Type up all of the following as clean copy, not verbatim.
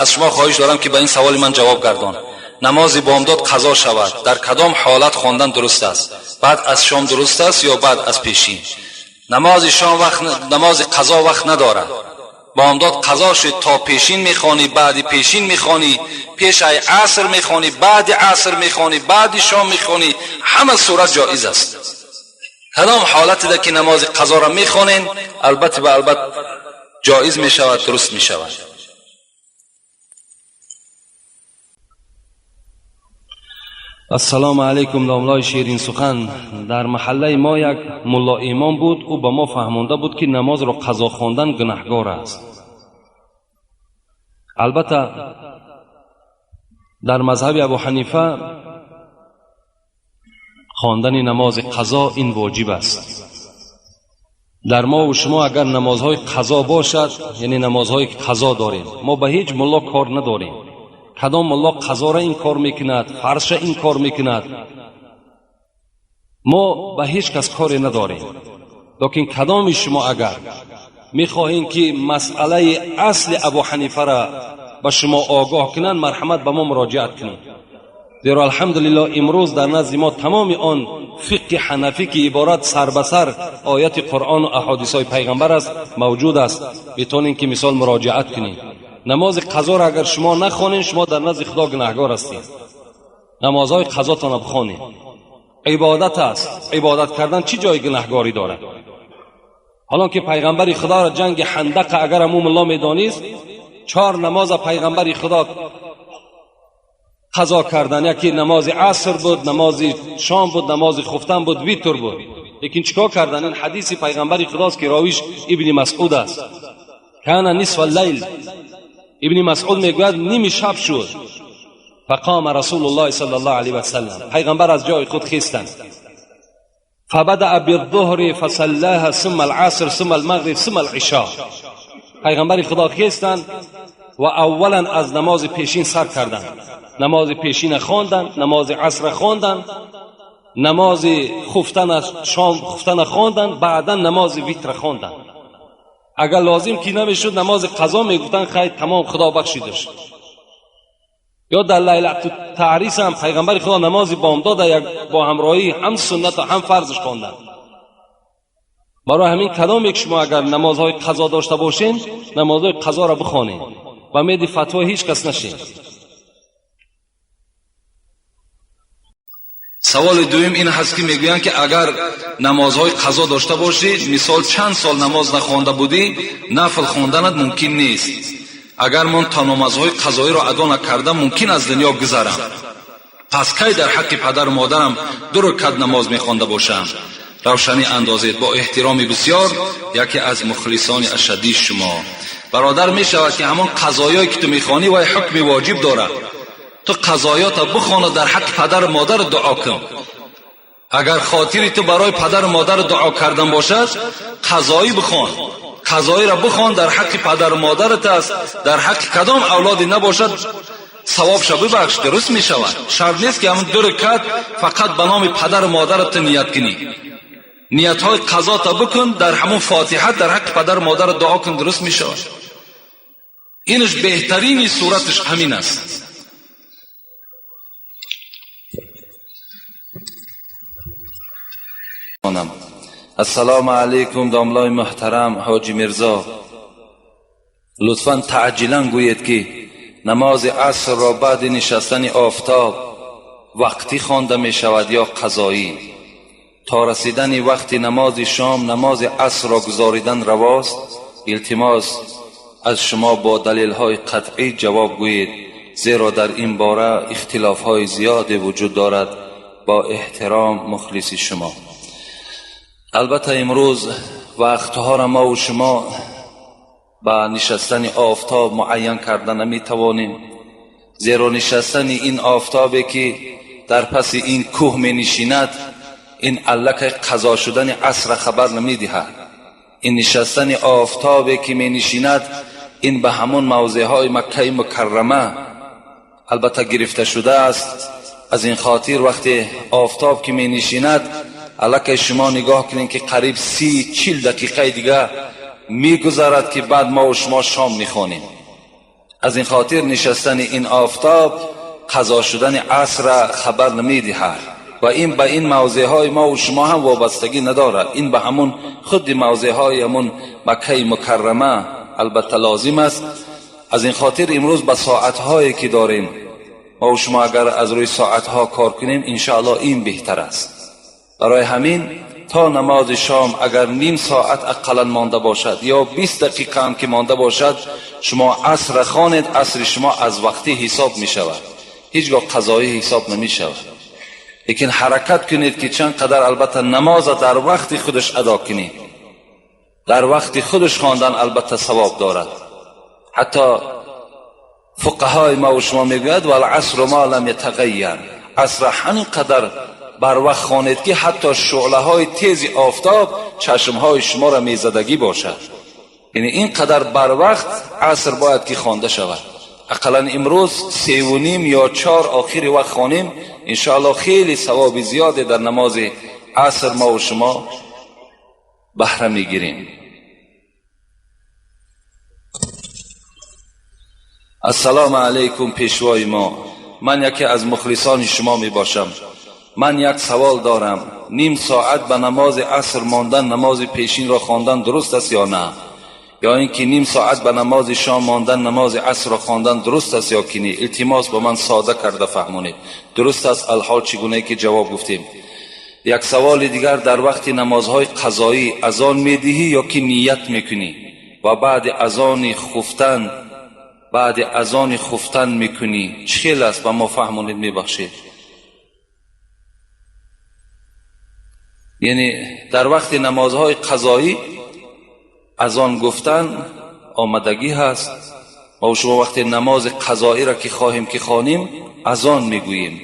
Аз шумо хоҳиш дорам, ки ба ин саволи ман ҷавоб гардон. Намози бомдод қазо шавад, дар кадом ҳолат хондан дуруст аст? Баъд аз шом дуруст аст ё баъд аз пешин? Намози шом вақт, намози қазо вақт надорад. Бомдод қазо шуд, то пешин мехонӣ, баъди пешин мехонӣ, пеш ай аср мехонӣ, баъди аср мехонӣ, баъди шом мехонӣ, ҳама сурат ҷоиз аст. Кадом ҳолатида ки намози қазоро мехонен, албатта ба албат ҷоиз мешавад, дуруст мешавад. Ассалому алайкум, домлои ширинсухан. Дар маҳаллаи мо як мулло имом буд. Ӯ ба мо фаҳмонда буд, ки намозро қазо хондан гунаҳгор аст. Албатта, дар мазҳаби Абу Ҳанифа хондани намози қазо ин воҷиб аст. Дар мо шумо агар намозҳои қазо бошад, яъне намозҳое ки қазо дорем, мо ба ҳеҷ мулло кор надорем. Кадом мулло қазора ин кор мекунад, фарзша ин кор мекунад, мо ба ҳеҷ кас коре надорем. Лекин кадоми шумо агар мехоҳем, ки масъалаи асли Абу Ҳанифара ба шумо огоҳ кунанд, марҳамат, ба мо муроҷиат кунед. Зеро, алҳамдулилло, имрӯз дар назди мо тамоми он фиқҳи ҳанафӣ, ки иборат сар ба сар ояти Қуръону аҳодисҳои пайғамбар аст, мавҷуд аст. Метавонем, ки мисол муроҷиат кунем. Намози қазоро агар шумо нахонед, шумо дар назди Худо гунаҳгор ҳастед. Намозҳои қазотонро бихонед, ибодат аст. Ибодат кардан чӣ ҷои гунаҳгорӣ дорад? Ҳолон ки пайғамбари Худоро ҷанги Ҳандақа, агар аму мулло медонист, чор намоза пайғамбари Худо қазо кардан: яке намози аср буд, намози шом буд, намози хуфтан буд, витр буд. Лекин чӣ кор кардан? Ин ҳадиси пайғамбари Худост, ки ровиш Ибни Масъуд аст. Кана нисфа лайл, Ибни Масъуд мегӯяд, ними шаб шуд. Фақома Расулуллоҳи сал аллоҳу алайҳи васалам, пайғамбар аз ҷои худ хестанд. Фабадаа биддуҳри фасаллаҳа, сумма аласр, сумма алмағриб, сумма алишо. Пайғамбари Худо хестанд ва аввалан аз намози пешин сар карданд, намози пешина хонданд, намози асра хонданд, намози хуфтана, шом хуфтана хонданд, баъдан намози витра хонданд. Агар лозим ки намешуд, намози қазо мегуфтанд, хайр, тамом, Худо бахшидаш. Ё дар Лайлату Таърис ҳам пайғамбари Худо намози бомдода як бо ҳамроҳӣ ҳам суннату ҳам фарзш хонданд. Барои ҳамин, кадоме ки шумо агар намозҳои қазо дошта бошед, намозҳои қазоро бихонед ва меди фатвои ҳеҷ кас нашед. Саволи дуюм ин ҳаст, ки мегӯянд, ки агар намозҳои қазо дошта бошӣ, мисол, чанд сол намоз нахонда будӣ, нафл хонданат мумкин нест. Агар мон то намозҳои қазоиро адо накарда мумкин аз дунё гузарам, пас кай дар ҳаққи падару модарам ду ракат намоз мехонда бошам? Равшанӣ андозед. Бо эҳтироми бисёр, яке аз мухлисони ашаддии шумо. Бародар, мешавад, ки ҳамон қазоёе ки ту мехонӣ, вай ҳукми воҷиб дорад. Ту қазоёта бихона, дар ҳаққи падару модар дуо кун. Агар хотири ту барои падару модар дуо кардан бошад, қазоӣ бихон, қазоиро бихон, дар ҳаққи падару модарат аст, дар ҳаққи кадом авлоде набошад, савобша бибахш, дуруст мешавад. Шарт нест, ки ҳамон ду ракат фақат ба номи падару модарат ту ният кунӣ. Ниятҳои қазота бикун, дар ҳамон фотиҳа дар ҳаққи падару модарат дуо кун, дуруст мешавад. Инаш беҳтарини сураташ ҳамин аст. Ассалому алайкум, домлои муҳтарам Ҳоҷи Мирзо. Лутфан таъҷилан гӯед, ки намози асрро баъди нишастани офтоб вақтӣ хонда мешавад ё қазоӣ? То расидани вақти намози шом намози асрро гузоридан равост? Илтимос, аз шумо бо далелҳои қатъӣ ҷавоб гӯед, зеро дар ин бора ихтилофҳои зиёде вуҷуд дорад. Бо эҳтиром, мухлиси шумо. Албатта, имрӯз вақтҳоро мову шумо ба нишастани офтоб муайян карда наметавонем, зеро нишастани ин офтобе, ки дар паси ин кӯҳ менишинад, ин аллакай қазо шудани асра хабар намедиҳад. Ин нишастани офтобе, ки менишинад, ин ба ҳамон мавзеъҳои Маккаи Мукаррама албатта гирифта шудааст. Аз ин хотир, вақте офтоб ки менишинад, аллакай шумо нигоҳ кунед, ки қариб 30-40 дақиқаи дига мегузарад, ки баъд мову шумо шом мехонем. از این خاطر نشستن این آفتاب قضا شدن عصر خبر نمیدهد و این به این موضع های ما و شما هم وابستگی ندارد. این به همون خود موضع های همون مکه مکرمه البته لازم است. از این خاطر امروز به ساعت هایی که داریم ما و شما اگر از روی ساعت ها کار کنیم انشاءالله این بهتر است. برای همین تا نماز شام اگر نیم ساعت اقلا مانده باشد یا 20 دقیقه هم که مانده باشد، شما عصر خوانید، عصر شما از وقتی حساب می شود، هیچگاه قضایی حساب نمی شود. لیکن حرکت کنید که چند قدر البته نماز در وقت خودش ادا کنید، در وقت خودش خواندن البته ثواب دارد. حتی فقهای ما و شما میگوید والعصر ما لم یتغیر، عصر همین قدر بر وقت خوانید که حتی شعله های تیز آفتاب چشم های شما را میزدگی باشد. یعنی این قدر بر وقت عصر باید که خوانده شود. اقلا امروز 3:30 یا 4 آخر وقت خوانیم، انشاءالله خیلی ثواب زیاد در نماز عصر ما و شما بهره میگیریم. السلام علیکم پیشوای ما، من یکی از مخلصان شما می باشم. من یک سوال دارم. نیم ساعت به نماز عصر ماندن نماز پیشین را خواندن درست است یا نه؟ یا اینکه نیم ساعت به نماز شام ماندن نماز عصر را خواندن درست است یا که نه؟ التماس به من ساده کرده فهمونید. درست است الحال چگونه که جواب گفتیم. یک سوال دیگر، در وقت نمازهای قضایی اذان میدهی یا که نیت میکنی و بعد اذان خفتن میکنی؟ چه است به ما فهمونید میبخشید. یعنی در وقت نمازهای قضایی اذان گفتن آمدگی هست. ما شما وقتی نماز قضایی را که خواهیم که خوانیم اذان میگوییم،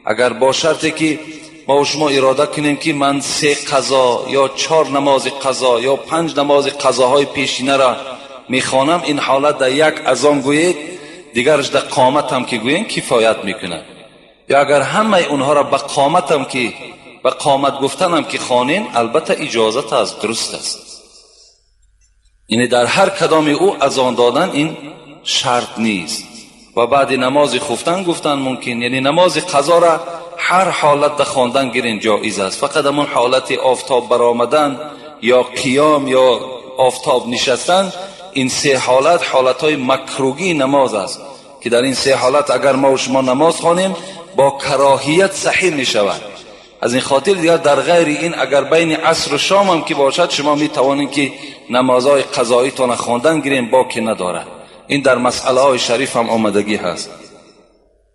اگر با شرطی که ما شما اراده کنیم که من 3 قضا یا 4 نماز قضا یا 5 نماز قضاهای پیشینه را میخوانم، این حالت در یک اذان گویید، دیگرش در قامت هم که گوییم کفایت میکنه. یا اگر همه اونها را به قامت هم که به قامت گفتن هم که خوانین، البته اجازت از درست است. یعنی در هر کدام او اذان دادن این شرط نیست. و بعد نماز خفتن گفتن ممکن، یعنی نماز قضا را هر حالت در خواندن گیرین جایز است. فقط همون حالت آفتاب برآمدن یا قیام یا آفتاب نشستن، این 3 حالت حالتهای مکروهی نماز است که در این 3 حالت اگر ما و شما نماز خوانیم با کراهیت صحیح می شود. از این خاطر دیگر در غیر این اگر بین عصر و شام هم که باشد شما می توانید که نمازهای قضایی تان خواندن گیریم، باکی ندارد. این در مسئله های شریف هم آمدگی هست.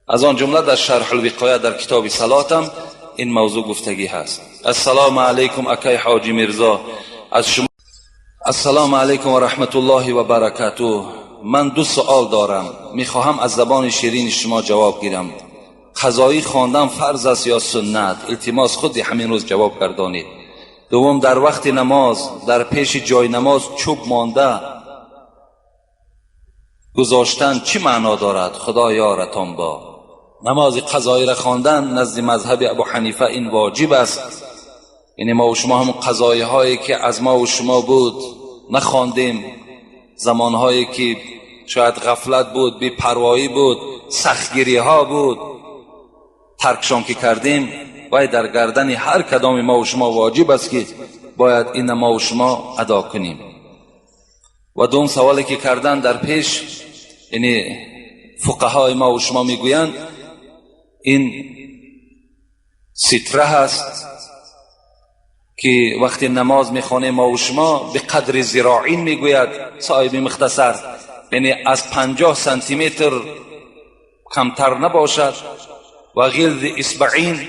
از آن جمله در شرح الوقایه در کتاب صلات هم این موضوع گفتگی هست. السلام علیکم اکای حاجی میرزا، از شما السلام علیکم و رحمت الله و برکاته. من 2 سوال دارم، میخواهم از زبان شیرین شما جواب گیرم. قضایی خواندن فرض است یا سنت؟ التماس خود همین روز جواب گردانید. دوم، در وقت نماز در پیش جای نماز چوب مانده گذاشتن چی معنا دارد؟ خدا یارتان با. نماز قضایی را خواندن نزد مذهب ابو حنیفه این واجب است. یعنی ما و شما هم قضایی هایی که از ما و شما بود نخواندیم، زمانهایی که شاید غفلت بود، بی پروایی بود، سختگیری ها بود، ترکشان که کردیم، باید در گردن هر کدام ما و شما واجب است که باید این ما و شما ادا کنیم. و دوم سوالی که کردن در پیش، یعنی فقهای ما و شما میگویند این ستره هست که وقتی نماز میخوانیم ما و شما به قدر ذراعین میگوید صاحب مختصر، یعنی از 50 سانتی متر کمتر نباشد و غلظ اصبعین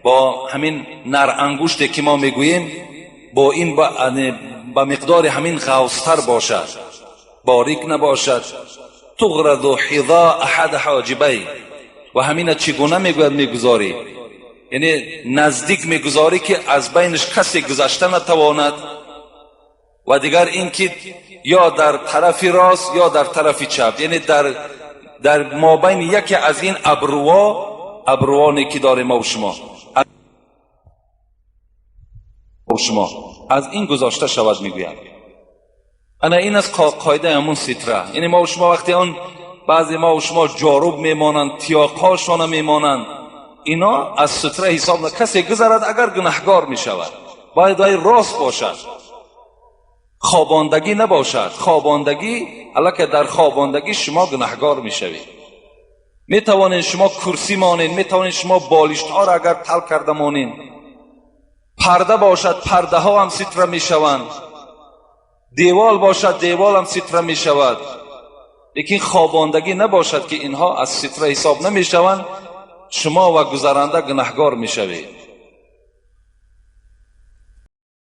با همین نر انگشت که ما میگوییم با این با مقدار همین غوصتر باشد، باریک نباشد. تغرض حذاء احد حاجبی، و همین چگونه میگوید میگذاری، یعنی نزدیک میگذاری که از بینش کسی گذشته نتواند، و دیگر اینکه یا در طرف راست یا در طرف چپ، یعنی در مابین یکی از این ابروانی که داریم ما و شما از این گذاشته شود میگوید. انا این از قاعده همون ستره. یعنی ما و شما وقتی آن Баъзе ма ва шумо ҷоруб мемонанд, тиёқҳошона мемонанд. Ино аз сутра ҳисоб касе гузарад, агар гунаҳгор мешавад. Бояд вай рост бошад, хобондагӣ набошад. Хобондагӣ аллакай, дар хобондагӣ шумо гунаҳгор мешавед. Метавонед шумо курсӣ монед, метавонед шумо болиштҳоро агар тал карда монед, парда бошад, пардаҳо ҳам ситра мешаванд, девол бошад, девол ҳам ситра мешавад, лекин хобондагӣ набошад, ки инҳо аз ситра ҳисоб намешаванд. Шумо ва гузаранда гунаҳгор мешавед.